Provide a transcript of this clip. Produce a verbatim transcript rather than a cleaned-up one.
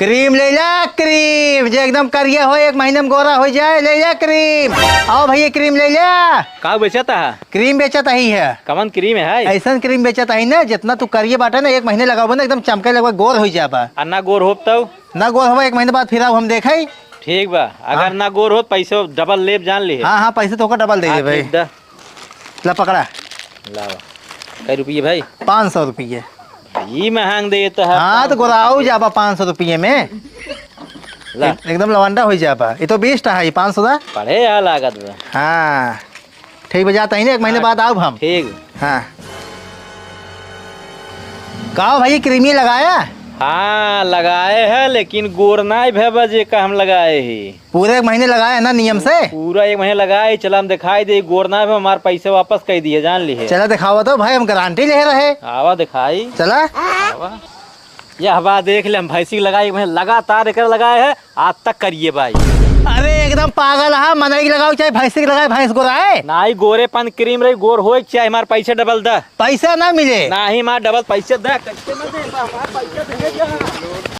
क्रीम ले ला, क्रीम, जे एकदम करिया हो, एक महीने में गोरा हो जाए, ले ला क्रीम। आओ भैया, क्रीम ले ला। का बेचत है? क्रीम बेचत ही है। कवन क्रीम है? ऐसन क्रीम बेचत ही ना, जितना तू करिए बाटे ना, एक महीने लगाबो ना, एकदम चमके लगबा, गोर हो जाबा। आ ना गोर होब तब? ना गोर होबा, एक महीने बाद फिर आओ, हम देखे। ठीक बा, अगर हाँ। ना गोर हो, पैसे डबल लेब, जान लिए। हाँ, हाँ, पैसे तो डबल दे हाँ, देबे। ठीक दा। ला पकड़ा। लावा। कै रुपये भाई? पाँच सौ रुपये। ई महंग देत है, हाँ, तो पाँच सौ गोराऊ रुपये। जाबा पाँच सौ रुपये में। ला। एक-, एकदम लवंडा हो जाबा। ये तो बीस टा है, पाँच सौ दा। पढ़े आ लागत बा। हाँ, ठीक बा, जाता ही ना, एक महीने हाँ, बाद आउब हम। ठीक। हाँ। का हो भाई, क्रीमी लगाया? हाँ, लगाए है, लेकिन गोर नाई भे बजे का हम लगाए ही। पूरे एक महीने लगाए है ना नियम से? पूरा एक महीने लगाए, चला हम दिखाई दे, गोर ना भे, हमार पैसे वापस कर दिए, जान लिए। चला दिखावा तो भाई, हम गारंटी ले रहे। आवा दिखाई। चला। आवा। यह बा देख ले, हम भैंसी के लगाई, एक महीने लगातार एकर लगाए है, आज तक करिए बाई। अरे एकदम पागल है, मनई के लगाओ चाहे भैंसी के लगाए, भैंस गोरा है। नाई, गोरेपन क्रीम रही, गोर होए के चाहे, हमार पैसे डबल द। पैसा ना मिले। नाही, हमार डबल पैसे द, कैसे ना दे, हमार पैसे दे जा।